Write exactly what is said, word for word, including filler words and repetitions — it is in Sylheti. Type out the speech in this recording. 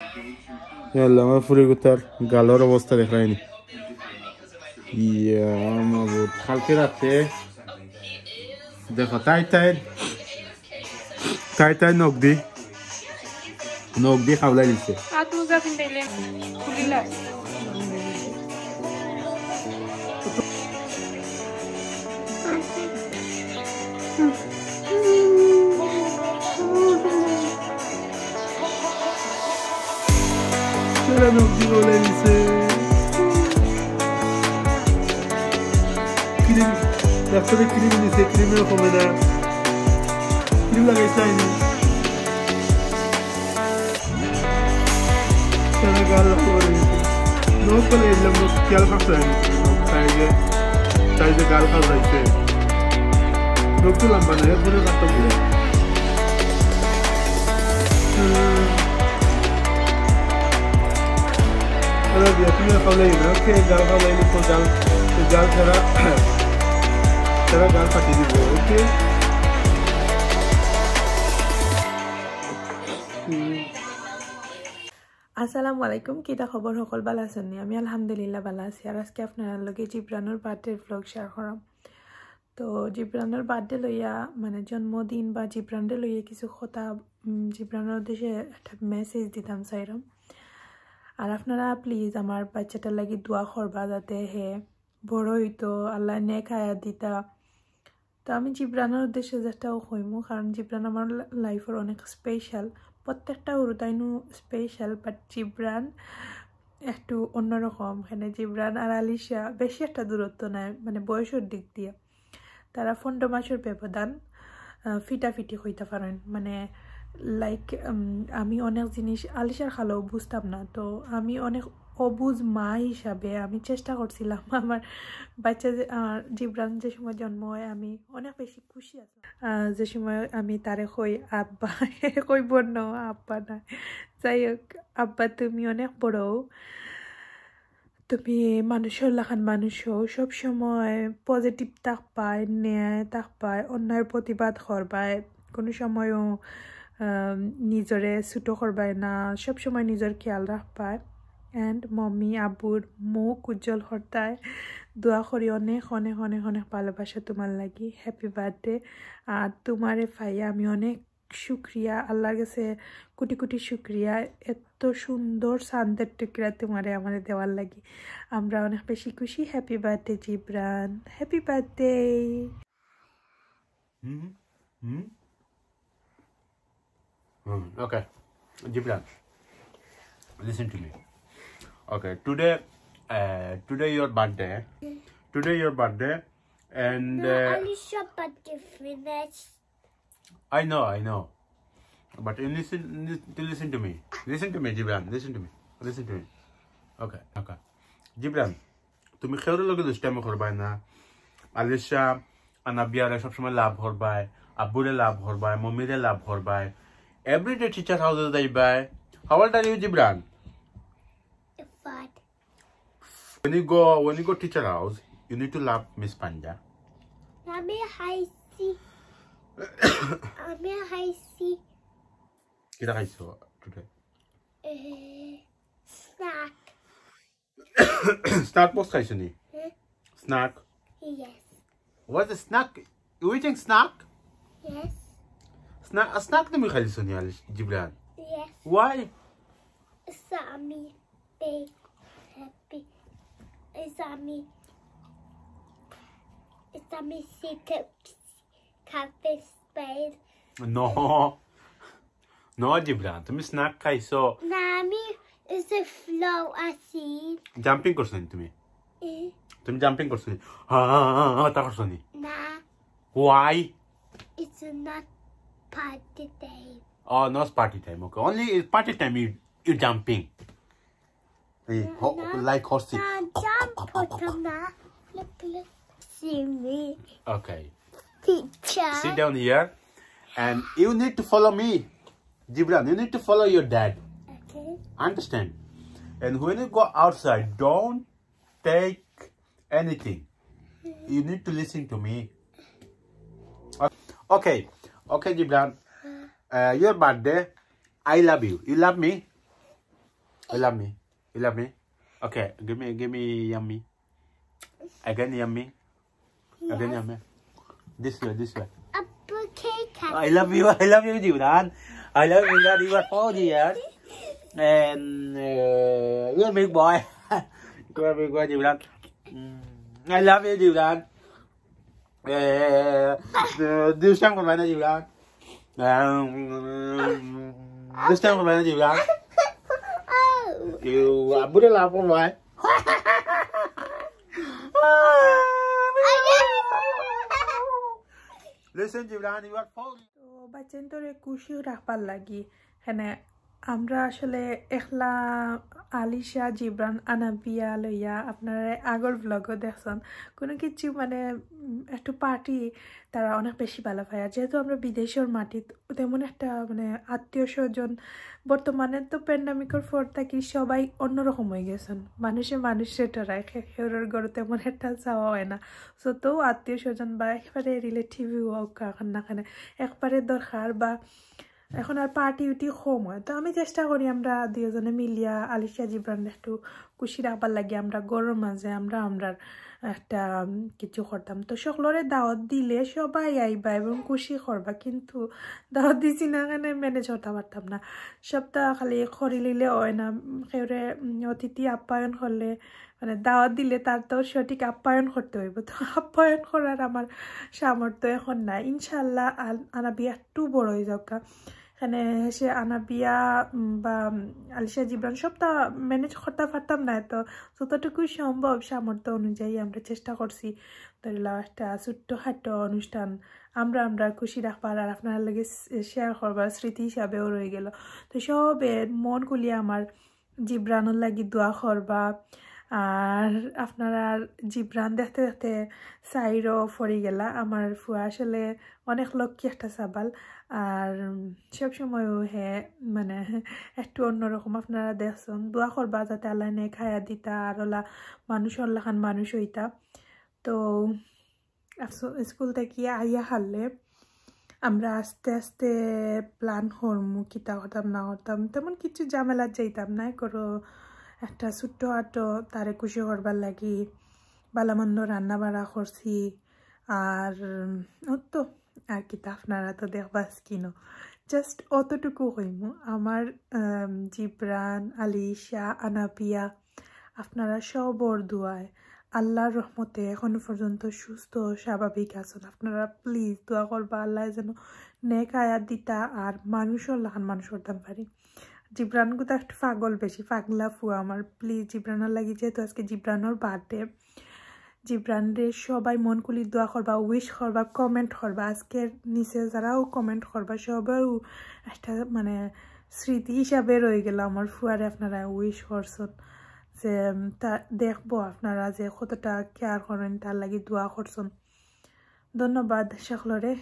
ইয়াল্লা, আমার ফুরি গুতার গালর অবস্থা দেখায়নি। ইয়া, আমার বুত। কালকে রাতে দেখো, তাই তাই, তাই তাই নখ দি, নখ দি খাওলাই দিছে। হাত মোজা পিন্দাইলে খুলিলা। Cream, ডাক্তারে cream দিছে, cream-এও কমে না। Cream লাগাইছে আইনি। তারা গাল লাল করে দিছে। নখ করে এলাম, নখ খেয়াল রাখছে না। তাই যে, তাই যে গাল খাওয়াইছে। নখ তো লম্বা না, এরপরে কাটতে হবে। হুম। আরে বিয়া, তুমি আর খাওয়াই না, ওকে? গাল খাওয়াই না, তো গাল, তো গাল ছাড়া, ছাড়া গাল ফাটিয়ে দিব, ওকে? হুম। আসসালামু আলাইকুম, কিতা খবর? হকল বালা আছইন নি? আমি আলহামদুলিল্লাহ বালা আছি। আর আজকে আপনারার লগে জিবরানর বার্থডে ব্লগ শেয়ার করাম। তো জিবরানর বার্থডে লইয়া, মানে জন্মদিন বা জিবরানরে লইয়া কিছু কথা, উম, জিবরানর উদ্দেশ্যে একটা মেসেজ দিতাম চাইরাম। আর আপনারা প্লিজ আমার বাচ্চাটার লাগি দোয়া করবা, যাতে হে বড় হইতো, আল্লাহ নেক হায়াত দিতা। তো আমি জিবরানর উদ্দেশ্যে যেটাও কইমু, কারণ জিবরান আমার লা-, লাইফর অনেক স্পেশাল। প্রত্যেকটা হুরুতাইনও স্পেশাল, বাট জিবরান একটু অন্যরকম। এখানে জিবরান আর আলিশা বেশি একটা দূরত্ব নাই, মানে বয়সর দিক দিয়া। তারা পনেরো মাসর ব্যবধান, আহ, ফিটাফিটি কইতা পারেন। মানে, লাইক, উম, আমি অনেক জিনিস আলিশার খালাও বুঝতাম না, তো আমি অনেক অবুঝ মা হিসাবে আমি চেষ্টা করছিলাম আমার বাচ্চা যে, আমার জিবরান যে সময় জন্ম হয়, আমি অনেক বেশি খুশি আছি। আহ, যে সময় আমি তারে কই, "আব্বা", কইব না, "আব্বা না।" যাই হোক, আব্বা, তুমি অনেক বড়, তুমি মানুষর লাখান মানুষ হও, সব সময় পজিটিভ থাকবায়, ন্যায় থাকবায়, অন্যায়ের প্রতিবাদ করবায়, কোনো সময়ও, আম, নিজরে ছোট করবায় না, সব সময় নিজর খেয়াল রাখবায়। And মম্মি আব্বুর মুখ উজ্জ্বল করতায়, দোয়া করি অনেক, অনেক, অনেক, অনেক ভালোবাসা তোমার লাগি। Happy birthday. আর তোমারে পাইয়া আমি অনেক শুক্রিয়া, আল্লাহর কাছে কোটি কোটি শুক্রিয়া, এত সুন্দর চান্দের টুকরা তোমারে আমারে দেওয়ার লাগি। আমরা অনেক বেশি খুশি। Happy birthday Jibran, happy birthday. Hmm? Hmm? Hmm. Okay. Jibran, listen to me. Okay, today, uh, today your birthday. Today your birthday, and No, uh, Alicia birthday finished. I know, I know. But you listen, to listen to me. Listen to me, Jibran. Listen to me. Listen to me. Okay, okay. Jibran, তুমি কেউর লগে দুষ্টামি করবায় না। আলিশা, আনাবিয়ারে সবসময় লাভ করবায়, আব্বুরে লাভ করবায়, মমিরে লাভ করবায়। Everyday teacher house-এ যাইবায়। How old are you, Jibran? Five. When you go, when you go teacher house, you need to love Miss Panja. আমি খাইছি। আমি খাইছি। কিতা খাইছো today? এ, snack। Snack box খাইছো নি? হুম। Snack? Yes. What is snack? You eating snack? Yes. Snack, snack তুমি খাইছো নি, আলিশ, Jibran? Yes. Why? It's a me big happy. It's a me. It's a me secret cafe spade. No. No, Jibran, তুমি স্ন্যাক খাইছো। না, আমি এসে ফ্লো আছি। জাম্পিং করছো নি তুমি? এ? তুমি জাম্পিং করছো নি? হা, হা, হা, হা, তা করছো নি? না। Why? It's not party time. Oh, not party time. Okay. Only party time you, you jumping. Hey, No, ho-, no. Like horsey. না, জাম্প করতাম না। Look, look. See me. Okay. Teacher. Sit down here. And you need to follow me. Jibran, you need to follow your dad. Okay. Understand? And when you go outside, don't take anything. You need to listen to me. Okay. Okay, Jibran. Uh, your birthday. I love you. You love me? You love me? You love me? Okay, give me, give me yummy. Again yummy. Again yummy. This way, this way. Apple cake. I love you, I love you, Jibran. I love you, Jibran. You are four years. And uh, you are big boy. You are big boy, Jibran. Mm, I love you, Jibran. Uh, uh, this time, Jibran. Um, this time, Jibran. Oh. You are good enough for my. Listen, Jibran, you are four. তো বাচ্চাইন্তরে খুশি রাখবার লাগি এখানে আমরা আসলে একলা আলিশা, জিবরান, আনাবিয়া লইয়া আপনারা আগর ব্লগও দেখছইন। কোনো কিছু মানে উম, একটু পার্টি তারা অনেক বেশি ভালা পায়। আর যেহেতু আমরা বিদেশর মাটিত তেমন একটা মানে আত্মীয় স্বজন, বর্তমানে তো প্যান্ডামিকর পর থাকি সবাই অন্যরকম অইগেছইন। মানুষে মানুষরে ডরায়, খে-, খেউরর ঘরো তেমন একটা যাওয়া অয় না। সো তো আত্মীয় স্বজন বা একবারে রিলেটিভ অউক না কেনে, একবারে দরকার বা এখন আর পার্টি উটি কম অয়। তো আমি চেষ্টা করি আমরা দুইজনে মিলিয়া আলিশা জিবরান একটু খুশি রাখবার লাগি আমরা ঘরর মাঝে আমরা আমরার একটা উম, কিছু করতাম। তো সকলরে দাওয়াত দিলে সবাই আইবা এবং খুশি করবা, কিন্তু দাওয়াত দিছি না কেনে ম্যানেজ করতাম পারতাম না। সবটা খালি করিলিলে অয় না, উম, কেউরে উম, অতিথি আপ্যায়ন করলে মানে দাওয়াত দিলে তার তো সঠিক আপ্যায়ন করতে অইবো। তো আপ্যায়ন করার আমার সামর্থ্য এখন নাই। ইনশাল্লাহ আল- আনাবিয়া একটু বড় অইযাউক্কা, এখানে সে আনাবিয়া উম, বা উম, আলিশা জিবরান সবটা ম্যানেজ করতাম পারতাম না। তো যতটুকু সম্ভব সামর্থ্য অনুযায়ী আমরা চেষ্টা করছি। ধরি লও একটা ছোট্ট খাটো অনুষ্ঠান আমরা আমরা খুশি রাখবার আর আপনারার লগে শেয়ার করবার স্মৃতি হিসাবেও রইগেলো। তো সবে মন খুলিয়া আমার জিবরানর লাগি দোয়া করবা। আর আপনারার জিবরান দেখতে দেখতে সাইরও পড়ি গেলা। আমার ফুয়া আসলে অনেক লক্ষ্মী একটা সাবাল, আর সব সময়ও হে মানে একটু অন্যরকম। আপনারা দেখছইন, দোয়া করবা যাতে আল্লাহ নেক হায়াত দিতা আর ওলা মানুষর লাখান মানুষ অইতা। তো আফসো- স্কুল থাকি আইয়া হারলে আমরা আস্তে আস্তে প্ল্যান করমু, কিতা করতাম না করতাম, তেমন কিছু ঝামেলাত যাইতাম না। করো একটা ছোট্ট আটো তারে খুশি করবার লাগি ভালা মন্দ রান্না বাড়া করছি। আর অত আর কিতা, আপনারা তো দেখবা স্ক্রিনো, জাস্ট অতটুকু কইমু। আমার আম, জিবরান, আলিশা, আনাবিয়া, আপনারা সবর দোয়ায় আল্লাহর রহমতে এখনো পর্যন্ত সুস্থ ও স্বাভাবিক আছইন। আপনারা প্লিজ দোয়া করবা আল্লাহ যেন নেক হায়াত দিতা আর মানুষর লাখান মানুষ করতাম পারি। জিবরান গুতা একটু পাগল বেশি, পাগলা ফুয়া আমার। প্লিজ জিবরানর লাগি, যেহেতু আজকে জিবরানর বার্থডে, জিবরানরে সবাই মন খুলি দোয়া করবা, উইশ করবা, কমেন্ট করবা। আজকের নিচে যারাও কমেন্ট করবা সবারও একটা মানে স্মৃতি হিসাবে রইগেলো আমার ফুয়ারে আপনারা উইশ করছইন। যে উম, তা দেখবো আপনারা যে কতটা কেয়ার করইন, তার লাগি দোয়া করছইন। ধন্যবাদ সকলরে।